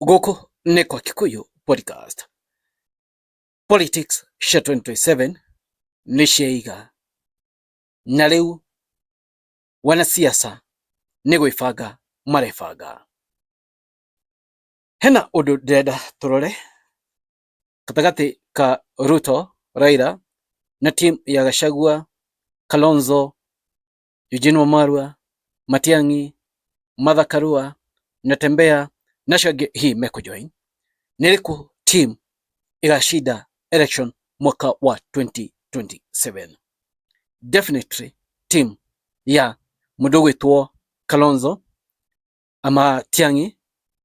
Gũkũ nĩ kwa Kikuyu Podcast. Politics cia 2027 nĩ ciaiga na rĩu wanasiasa nĩ gwĩbanga marebanga. Hena ũndũ ndĩrenda tũrore gatagatĩ ka Ruto, Raila na team ya Gachagua, Kalonzo, Eugene Wamalwa, Matiang'i, Martha Karua, Natembeya na acio angĩ hihi mekũjoin. Nĩ ĩrĩkũ team ĩgacinda election mwaka wa 2027? Definitely team ya mũndũ ũgwĩtwo Kalonzo Matiang'i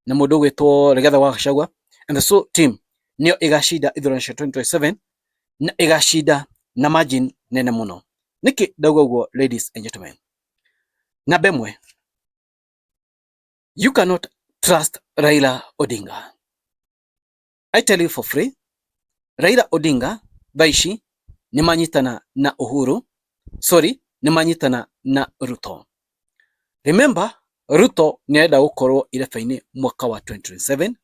na mũndũ ũgwĩtwo Rigathĩ wa Gachagua and the so team nĩyo ĩgacinda ithurano cia 2027 na ĩgacinda na margin nene mũno. Nĩkĩ ndauga ũguo, ladies and gentlemen? Namba ĩmwe, you cannot trust Raila Odinga. I tell you for free, Raila Odinga thaa ici nĩ manyitana na Uhuru, sorry, nĩ manyitana na Ruto. Remember, Ruto nĩ arenda gũkorwo ireba-inĩ mwaka wa 2027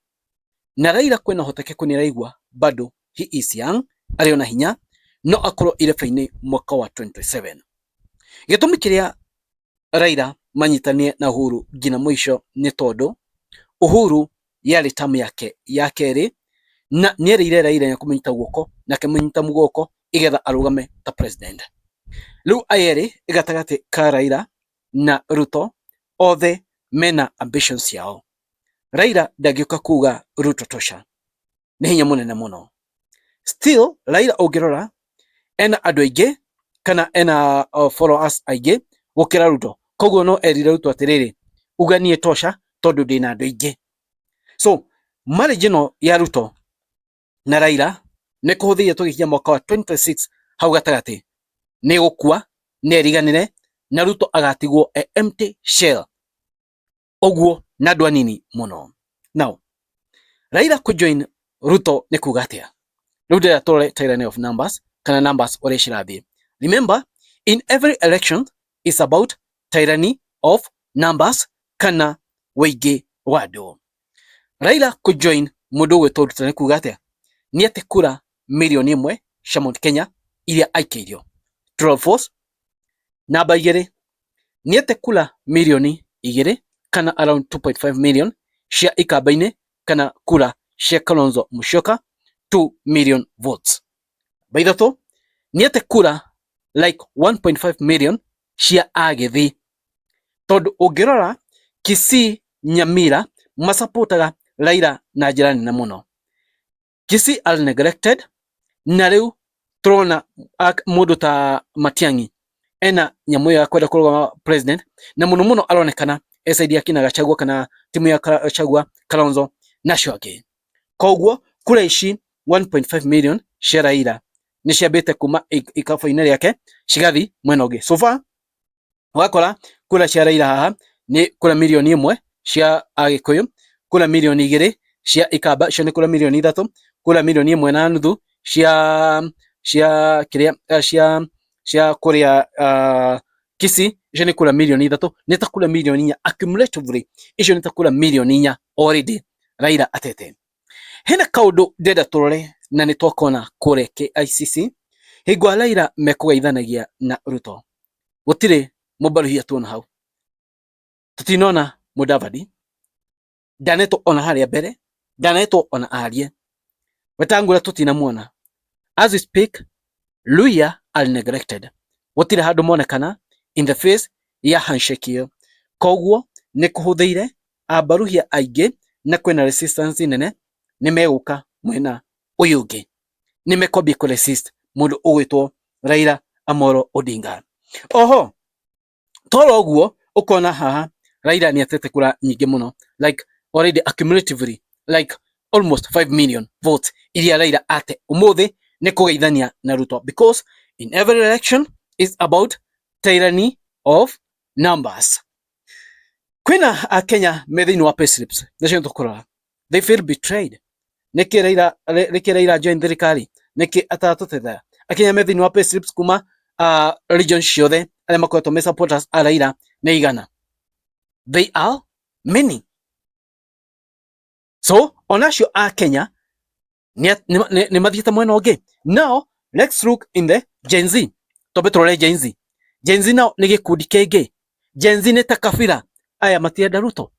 na Raila kwĩna ũhotekeku nĩ araigua bado he is young, arĩ ona hinya, no akorwo ireba-inĩ mwaka wa 2027. Gĩtũmi kĩrĩa Raila manyitanie na Uhuru nginya mũico nĩ tondũ Uhuru yarĩ tamu yake ya kerĩ na nĩerĩire Raila nĩekũmũnyita guoko na akĩmũnyita guoko igetha arũgame ta president. Rĩu aya erĩ gatagatĩ ka Raila na Ruto othe mena ambitions ciao. Raila ndangĩũka kuga Ruto tosha, nĩ hinya mũnene mũno. Still Raila ũngĩrora ena andũ aingĩ kana ena followers aingĩ gũkĩra Ruto, koguo no erire Ruto atĩrĩrĩ, uga niĩ tosha tondũ ndĩna andũ aingĩ. So marriage ĩno ya Ruto na Raila nĩ kũhũthĩire tũgĩkinya mwaka wa 2026 hau gatagatĩ nĩ gũkua nĩ eriganĩre na Ruto agatigwo e empty shell ũguo na andũ anini mũno. Now Raila kũjoin Ruto nĩ kuga atĩa? Rĩu ndĩrenda tũrore tyranny of numbers kana numbers ũrĩa cirathiĩ. Remember, in every election is about tyranny of numbers kana wĩingĩ wa andũ. Raila kũjoin mũndũ ũgwĩtwo Ruto nĩ kuga atĩa? Nĩ atĩ kura 1 mirioni cia Mount Kenya iria aikĩirio. True or false? Namba 2, nĩ atĩ kura 2 mirioni kana around 2.5 million cia ikamba-inĩ kana kura cia Kalonzo Musyoka, 2 million votes. Namba 3, nĩ atĩ kura like 1.5 million cia Agĩthii tondũ ũngĩrora Kisii, Nyamira masapotaga Raila na njĩra nene mũno. Kisii are neglected na rĩu tũrona mũndũ ta Matiang'i ena nyamũ ĩyo ya kwenda kũrũgama president na mũno mũno aronekana e side ya kina Gachagua kana timu ya Gachagua, Kalonzo na acio angĩ. Koguo kura ici 1.5 million cia Raila nĩ ciambĩte kuma ikabũ-inĩ rĩake cigathi mwena ũngĩ. So far ũgakora kura cia Raila haha nĩ kura 1 mirioni cia Agĩkũyũ, kura 2 mirioni cia Ikamba, icio nĩ kura 3 mirioni, kura 1.5 mirioni cia kĩrĩa cia kũrĩa Kisii, icio nĩ kura 3 mirioni, nĩ ta kura 4 mirioni accumulatively, icio nĩ ta kura 4 mirioni already Raila atete. Hena kaũndũ ndĩrenda tũrore na nĩ twakona kũrĩa KICC hingo ya Raila mekũgeithanagia na Ruto, gũtirĩ mũbaruhia tuona hau, tũtinona Mudavadi ndanetwo ona harĩa mbere, ndanetwo ona arie. Wetangula tũtinamuona. As we speak, Luhya are neglected, gũtirĩ handũ monekana in the face ya handshake ĩyo. Koguo nĩ kũhũthĩire abaruhia aingĩ na kwĩna resistance nene nĩ megũka mwena ũyũ ũngĩ, nĩ mekwambia kũ resist mũndũ ũgwĩtwo Raila Amolo Odinga. Oho toro ũguo ũkona haha Raila nĩ atete kura nyingĩ mũno, like already accumulatively like almost 5 million votes iria Raila ate ũmũthĩ nĩ kũgeithania na Ruto, because in every election is about tyranny of numbers. Kwĩna Akenya me thĩinĩ wa payslips nacio tũkũrora, they feel betrayed. Nĩkĩ Raila, nĩkĩ Raila join thirikari, nĩkĩ atatũteithia? Akenya me thĩinĩ wa payslips kuma region ciothe arĩa makoretwo me supporters a Raila nĩ igana, they are many. So ona acio a Kenya nĩ mathiĩte mwena ũngĩ. Now let's look in the Gen Z. Twambe tũrore Gen Z. Gen Z nao nĩ gĩkundi kĩngĩ. Gen Z nĩ ta kabira aya matirenda Ruto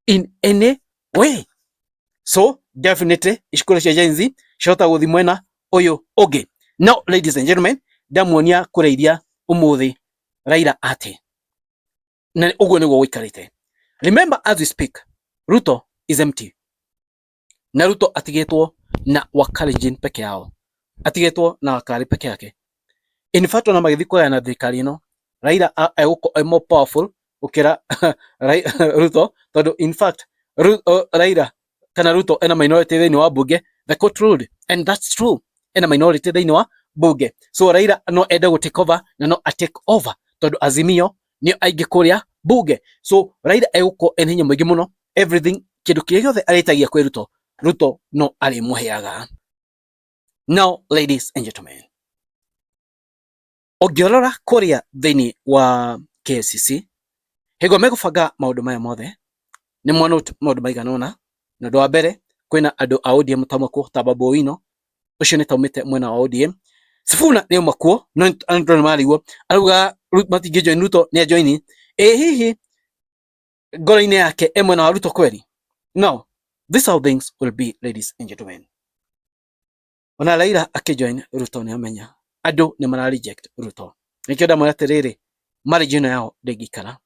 in any way. So definitely icukuru cia Gen Z ciahota gũthiĩ mwena ũyũ ũngĩ. Now ladies and gentlemen, ndamuonia kũrĩa iria ũmũthĩ Raila ate na ũguo nĩguo gũikarĩte. Remember, as we speak, Ruto is empty na Ruto atigĩtwo na Wakalenjin peke yao, atigĩtwo na Wakari peke yake. In fact, ona magĩthiĩ kũgayana thirikari ĩno, Raila egũkorwo e more powerful gũkĩra Ruto, tondũ in fact Raila kana Ruto ena minority thĩinĩ wa bunge. The court ruled, and that's true, ena minority thĩinĩ wa bunge. So Raila no ende gũ take over na no a take over, tondũ Azimio nĩo aingĩ kũrĩa bunge. So Raila egũkorwo ena hinya mũingĩ mũno. Everything, kĩndũ kĩrĩa gĩothe arĩtagia kwĩ Ruto, Ruto no arĩmũheaga. Now ladies and gentlemen, ũngĩrora kũrĩa thĩinĩ wa KICC hingo megũbanga maũndũ maya mothe, nĩ mwana maũndũ maigana ũna. Na ũndũ wa mbere, kwĩna andũ a ODM ta makuo ta Babu Owino, ũcio nĩ taumĩte mwena wa ODM. Sifuna nĩ auma kuo, no andũ nĩ marigwo, arauga matingĩ join Ruto, nĩ ajoini. Ĩ hihi ngoro-inĩ yake e mwena wa Ruto kweri? No, this how things will be, ladies and gentlemen. Ona Raila akĩjoin Ruto, nĩ amenya andũ nĩ mara reject Ruto. Nĩkĩo ndamwĩra atĩrĩrĩ, marriage ĩno yao ndĩngĩikara.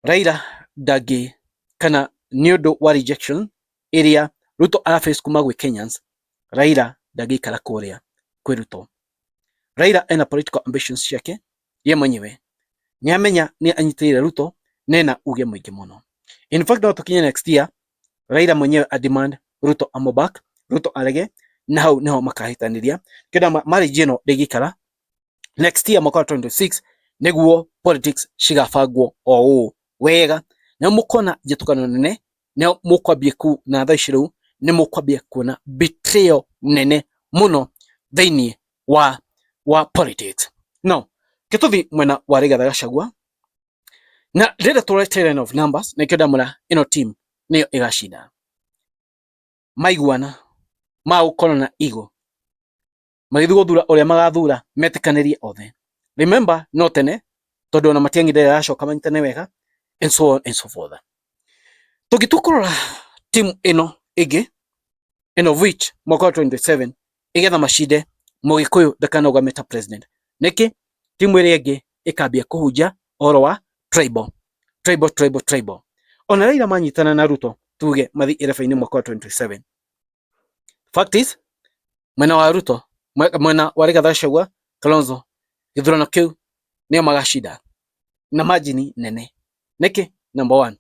Raila ndangĩ kana nĩ ũndũ wa rejection ĩrĩa Ruto araface kuma gwĩ Kenyans, Raila ndangĩikara kũrĩa kwĩ Ruto. Raila ena political ambitions ciake ye mwenyewe, nĩ amenya nĩ anyitĩrĩire Ruto na ena uge mũingĩ mũno. In fact, no tũkinye next year Raila mwenyewe a demand Ruto amo back, Ruto arege, na hau niho makahĩtanĩria. Kĩndũ marriage ĩno ndĩngĩikara. Next year, mwaka wa 2026, nĩguo politics cigabangwo o ũũ wega, na mũkona njĩtũkano nene, na mũkwambia ku na thaa ici rĩu nĩ mũkwambia kuona betrayal nene mũno thĩinĩ wa politics. No kĩtũthi mwena wa Rigathi Gachagua na ndĩrenda tũrore terrain of numbers, na ikĩo ndamwĩra ĩno team nĩyo ĩgacinda. Maiguana magũkorwo na ego magĩthiĩ gũthura ũrĩa magathura metĩkanĩrie othe. Remember, no tene tondũ ona Matiang'i ndarĩ aracoka manyitane wega and so on and so forth. Tũngĩtua kũrora timu ĩno ĩngĩ and of which mwaka wa 2027 igetha macinde, Mũgĩkũyũ ndakanarũgame ta president. Nĩkĩ? Timu ĩrĩa ĩngĩ ĩkambia kũhunja ũhoro wa tribal, tribal, tribal, tribal. Ona Raila manyitana na Ruto, tuge mathi irebe-inĩ mwaka wa 2027, fact is mwena wa Ruto, mwena wa Rigathi Gachagua, Kalonzo, gĩthurano kĩu nĩo magacinda na margin nene. Nĩkĩ? Number one,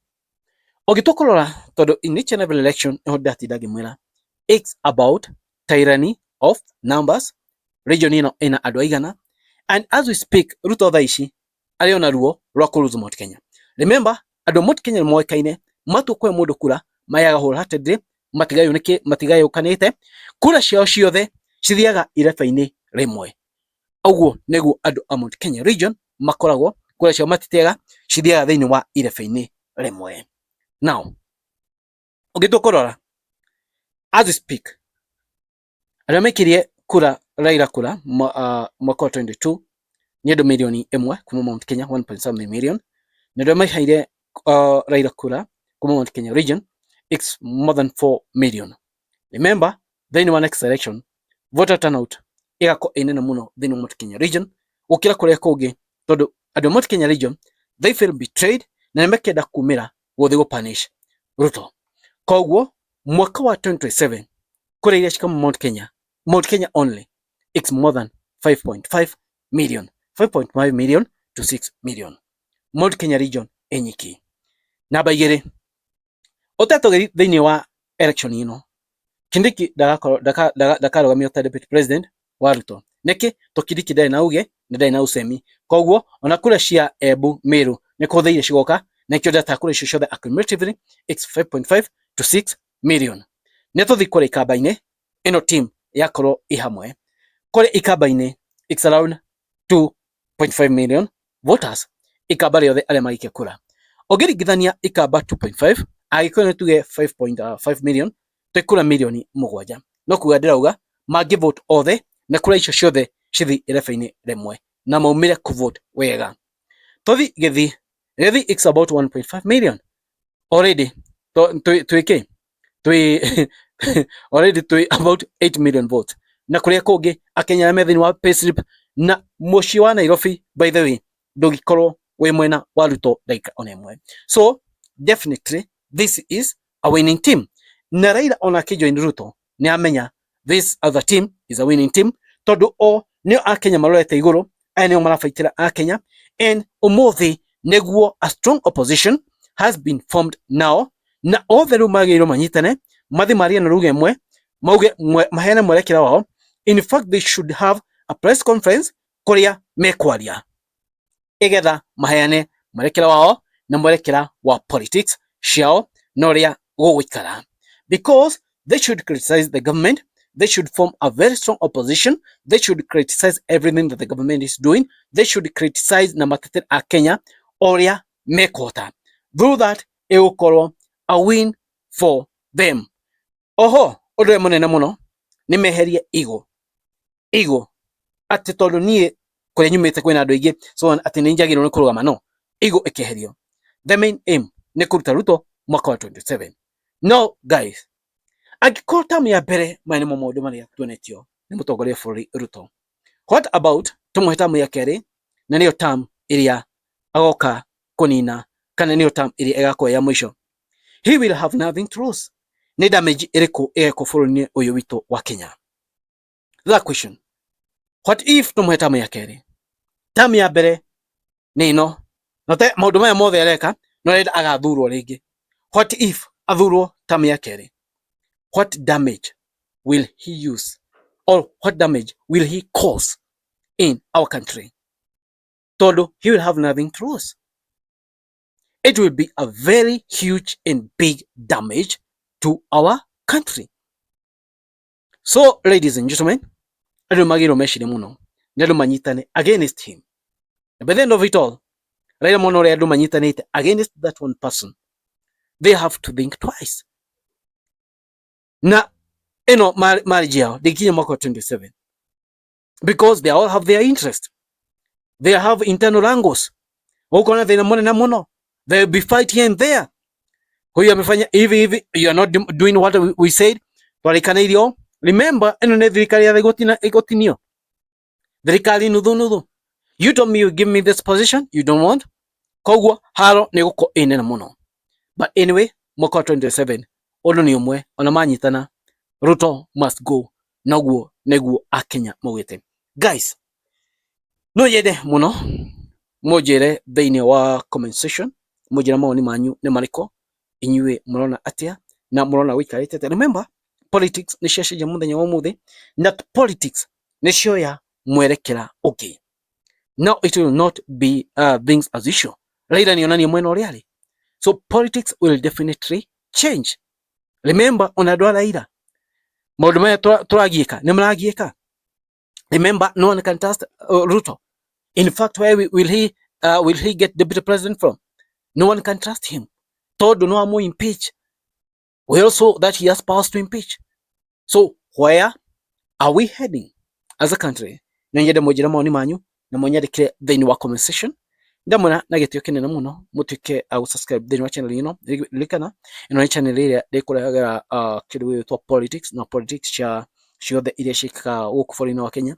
ũngĩtua kũrora, tondũ in each and every election nĩho ndatinda ngĩmwĩra, it's about tyranny of numbers. Region ĩno ĩna andũ aigana? And as we speak, Ruto thaa ici arĩ ona ruo rwa kũ lose Mount Kenya. Remember, andũ a Mount Kenya nĩ moĩkaine matua kũhe mũndũ kura mayaga wholeheartedly, matigayũkanĩte, kura ciao ciothe cithiaga irebe-inĩ rĩmwe. Ũguo nĩguo andũ a Mount Kenya region makoragwo, kura ciao matitega, cithiaga thĩinĩ wa irebe-inĩ rĩmwe. Now ũngĩtua kũrora, as we speak, arĩa maikirie kura Raila kura mwaka wa 22 nĩ andũ mirioni 1 kuma Mount Kenya, 1.7 million, na andũ arĩa maihaire Raila kura kuma Mount Kenya region, it's more than 4 million. Remember, thĩinĩ wa next election voter turnout ĩgakorwo ĩ nene mũno thĩinĩ wa Mount Kenya region gũkĩra kũrĩa kũngĩ, tondũ andũ a Mount Kenya region, they feel betrayed na nĩ mekenda kumĩra gũthiĩ gũ punish Ruto. Koguo mwaka wa 2027 kũrĩa iria cikama Mount Kenya, Mount Kenya only, it's more than 5.5 million, 5.5 million to 6 million, Mount Kenya region ĩnyiki. Namba igĩrĩ, ũtetũgĩri thĩinĩ wa election ĩno, Kindiki ndakarũgamio ta deputy president wa Ruto. Nĩkĩ? To Kindiki ndarĩ na uge na ndarĩ na ũcemi. Koguo ona kura cia Embu, Meru nĩ kũhũthĩire cigoka, na ikĩo data kura icio ciothe accumulatively it's 5.5 to 6 million. Nĩ tũthiĩ kũrĩa Ikamba-inĩ, ĩno team yakorwo ĩ hamwe kũrĩa Ikamba-inĩ, it's around 2.5 million voters Ikamba rĩothe arĩa magĩikia kura. Ũngĩringithania Ikamba 2.5 Agĩkũyũ nĩ tuge 5.5 million, twĩ kura mirioni 7. No kuga ndĩrauga mangĩ vote othe na kura icio ciothe cithi irebe-inĩ rĩmwe na maumire ku vote wega. Tũthi Gĩthii. Gĩthii it's about 1.5 million already. Twĩ kĩ twĩ already twĩ about 8 million votes, na kuria kũngĩ akenya arĩa me thĩinĩ wa payslip na mũciĩ wa Nairobi, by the way, ndũngĩkorwo wĩ mwena wa Ruto ndagĩka ona ĩmwe. So definitely this is a winning team. Na Raila ona akĩjoin Ruto nĩ amenya this other team is a winning team, tondũ o nĩo akenya marorete igũrũ, aya nĩo marabaitĩra akenya. And ũmũthĩ nĩguo a strong opposition has been formed now, na othe rĩu magĩrĩirwo manyitane, mathi marie na ruga ĩmwe, mauge maheane mwerekera wao. In fact, they should have a press conference kũrĩa mekwaria igetha maheane mwerekera wao na mwerekera wa politics ciao na ũrĩa gũgũikara, because they should criticize the government. They should form a very strong opposition. They should criticize everything that the government is doing. They should criticize na matetere a Kenya ũrĩa mekũhota. Through that ĩgũkorwo a win for them. Oho ũndũ ũrĩa mũnene mũno nĩ meherie ego, ego atĩ tondũ niĩ kũrĩa nyumĩte kwĩna andũ aingĩ, so atĩ nĩ njagĩrĩirwo nĩ kũrũgama. No ego ĩkeherio, the main aim nĩ kũruta Ruto mwaka wa 27. No guys, angĩkorwo tamu ya mbere maya nĩmo maũndũ marĩa tuonetio nĩ mũtongoria wa bũrũri Ruto, what about tũmũhe tamu ya kerĩ, na nĩyo tamu ĩrĩa agoka kũnina, kana nĩyo tamu ĩrĩa ĩgakorwo ya mũico? He will have nothing to lose. Nĩ damage ĩrĩkũ ĩgekwo bũrũri-inĩ ũyũ witũ wa Kenya? That question, what if tũmũhe tamu ya kerĩ? Tamu ya mbere nĩ ĩno, no te maũndũ maya mothe areka no arenda agathurwo rĩngĩ. What if athurwo tamu ya kerĩ? What damage will he use or what damage will he cause in our country? Tondũ he will have nothing to lose. It will be a very huge and big damage to our country. So ladies and gentlemen, andũ magĩrĩirwo mecirie mũno na andũ manyitane against him. And by the end of it all, Raila mona ũrĩa andũ manyitanĩte against that one person, they have to think twice. Na ĩno marriage yao ndĩnginya mwaka wa 27, because they all have their interest, they have internal angles. Gũkorwo na thĩna mũnene mũno. There will be fight here and there. Huyu amefanya hivi hivi, you are not doing what we said, twarĩkanĩirio. Remember, ĩno nĩ thirikari ya igotinio, thirikari nuthu nuthu. You told me you give me this position, you don't want. Koguo haro nĩ gũkorwo ĩ nene mũno. But anyway, mwaka wa 27 ũndũ nĩ ũmwe, ona manyitana, Ruto must go. Noguo nĩguo akenya maugĩte. Guys, no nyende mũno mũnjĩre thĩinĩ wa comment section, mũnjĩre mawoni manyu nĩ marĩkũ, inyuĩ mũrona atĩa na mũrona gũikarĩte atĩa. Remember, politics nĩ ciacenjia mũthenya wa ũmũthĩ, na politics nĩ cioya mwerekera ũngĩ. Now it will not be things as usual. Raila nĩ onania mwena ũrĩa arĩ, so politics will definitely change. Remember, ona andũ a Raila, maũndũ maya tũragiĩka nĩ maragiĩka. Remember, no one can trust Ruto. In fact, where will he get deputy president from? No one can trust him tondũ no amũ impeach. We also that he has powers to impeach. So where are we heading as a country? No nyende mũnjĩre mawoni manyu na mũnyandĩkĩre thĩinĩ wa comment section. Ndamwĩra na gĩtĩo kĩnene mũno mũtuĩke a gũ-subscribe thĩinĩ wa channel ĩno. Ririkana, ĩno nĩ channel ĩrĩa ndĩkũrehagĩra kĩndũ gĩgwĩtwo politics na politics cia ciothe iria ciĩkĩkaga gũkũ bũrũri-inĩ wa Kenya.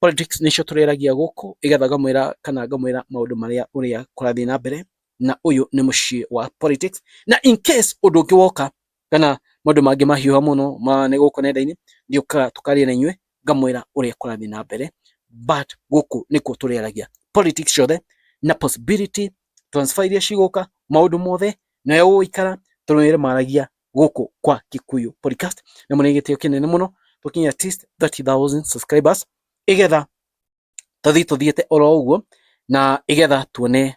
Politics nĩcio tũrĩaragia gũkũ, igetha ngamwĩra kana ngamwĩra maũndũ marĩa ũrĩa kũrathiĩ na mbere, na ũyũ nĩ mũciĩ wa politics. Na in case ũndũ ũngĩ woka kana maũndũ mangĩ mahiũha mũno ma nĩ gũkũ nenda-inĩ, ndiũkaga tũkaria na inyuĩ, ngamwĩra ũrĩa kũrathiĩ na mbere. But gũkũ nĩkuo tũrĩaragia politics ciothe na possibility transfer iria cigũka, maũndũ mothe na ũrĩa gũgũikara, tũrĩre maragia gũkũ kwa Kikuyu Podcast. Na mũne gĩtĩo kĩnene mũno tũkinye at least 30,000 subscribers, igetha tũthiĩ tũthiĩte oro ũguo, na igetha tuone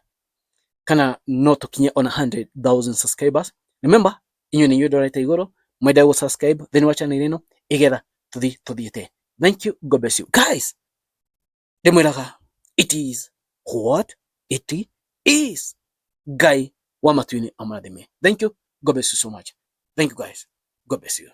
kana no tũkinye ona 100,000 subscribers. Remember, inyuĩ nĩ inyuĩ ndorete igũrũ mwende gũ subscribe thĩinĩ wa channel ĩno, igetha tũthiĩ tũthiĩte. Thank you, God bless you guys. Ndĩmwĩraga it is what it is. Ngai wa matu-inĩ amũrathime. Thank you, God bless you so much. Thank you guys. God bless you.